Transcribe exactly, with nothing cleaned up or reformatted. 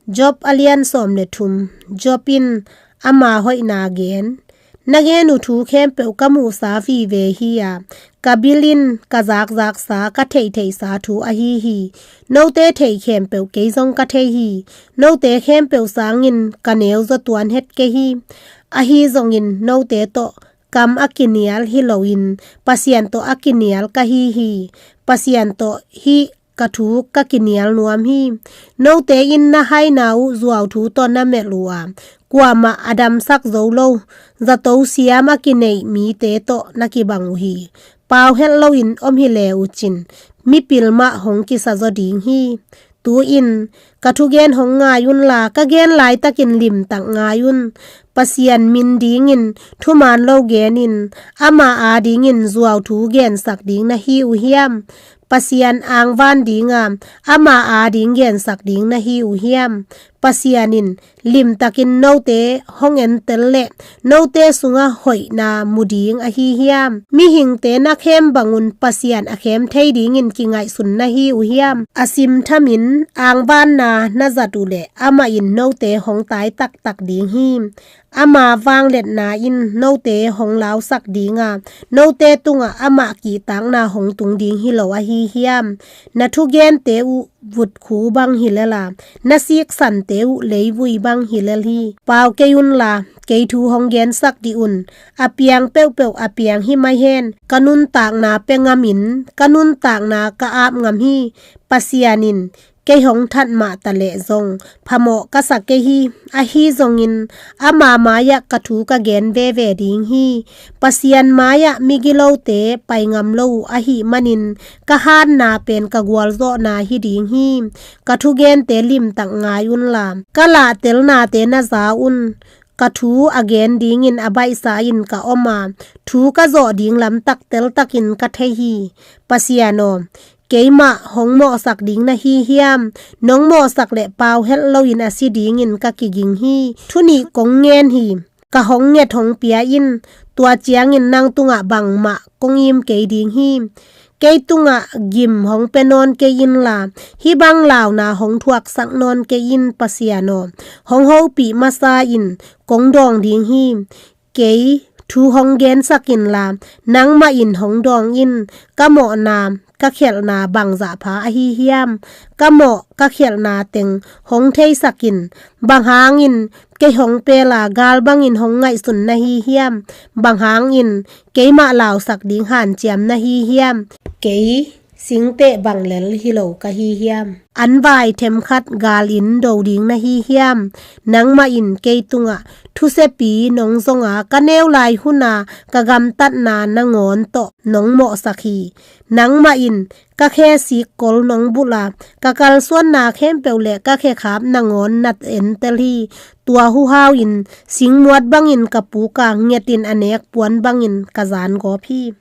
Job a lian sawm le thum. Job in ama hoihna gen. Na gen uh thu khempeuh ka muhsa vive hi a, ka bil in ka zakzaksa, ka theihtheihsa thu ahi hi. Note thei khempeuh kei zong ka thei hi. Note khempeuh sangin ka neuzaw tuan het kei hi. Ahi zongin note tawh kam a kinial hi loin Pasian tawh a kinial ka hi hi. Pasian tawh hih ka thu ka kinial nuam hi. Note in na haina uh zuauthu tawh na melh uh a, kuamah a damsak zo lo, zato siam a kineih mite tawh na kibang uh hi. Pau het loin om hi le uh cin, mipil mah hong kisa zaw ding hi. Tu-in ka thugen hong ngai unla, ka gen laitakin limtak ngai un. Pasian min dingin thuman lo genin, ama adingin zuauthu gensak ding na hi uh hiam? Pasian angvan dinga ama ading gensak ding na hi uh hiam? Pasian in limtakin note hong entel leh note sunga hoihna mu ding ahi hiam? Mihingte na khem bangun Pasian a khem thei dingin kingaihsun na hi uh hiam? A simthamin angvanna na zat uh leh amah in note hong tai taktak ding hi. Ama vangliatna in note hong lausak dinga, note tungah amah kihtakna hong tung ding hi lo ahi hiam? Na thugente uh vutkhu bang hi lel a, na siksante uh leivui bang hi lel hi. Pau kei unla, kei thu hong gensak dih un. A piang peuhpeuh a piang hi mai hen. Ka nuntakna pia ngamin, ka nuntakna ka ap ngam hi. Pasian in kei hong that mah ta leh zong phamawh ka sa kei hi. Ahi zongin ama mai-ah ka thu ka gen veve ding hi. Pasian mai-ah migilote pai ngam lo uh ahih manin ka hatna pen ka gualzawhna hi ding hi. Ka thugente limtak ngai unla, ka lahtelnate na za un. Ka thu a gen dingin a baihsa in ka om a, thu ka zawh ding lamtak teltakin ka thei hi. Pasian aw, keimah hong mawhsak ding na hi hiam? Nong mawhsak leh pau het loin a si dingin ka kiging hi. Thu nih kong ngen hi. Ka hong nget hong pia in, tua ciangin nang tungah bangmah kong im kei ding hi. Kei tungah gim hong pia nawn kei inla, hih bang launa hong thuaksak nawn kei in, Pasian aw. Hong hopih masa in, kong dawng ding hi. Kei thu hong gensak inla, nangmah in hong dawng in. Ka mawhna, ka khialhna bangzah pha ahi hiam? Ka mawh, ka khialhna teng hong theisak in. Bang hangin kei hong pela, gal bangin hong ngaihsun na hi hiam? Bang hangin keimah lausak ding hanciam na hi hiam? Kei singteh bang lel hi lo ka hi hiam? An vai themkhat galin do ding na hi hiam? Nangmah in kei tungah thusiapi nong zonga, ka neu lai huna ka gamtatna nangawn tawh nong mawhsak hi. Nangmah in ka khe sikkol nong bulh a, ka kalsuanna khempeuh le ka khekhap nangawn na entel hi. Tua huhau in singmuat bangin ka puk a, ngetin a nek puan bangin ka zan gawp hi.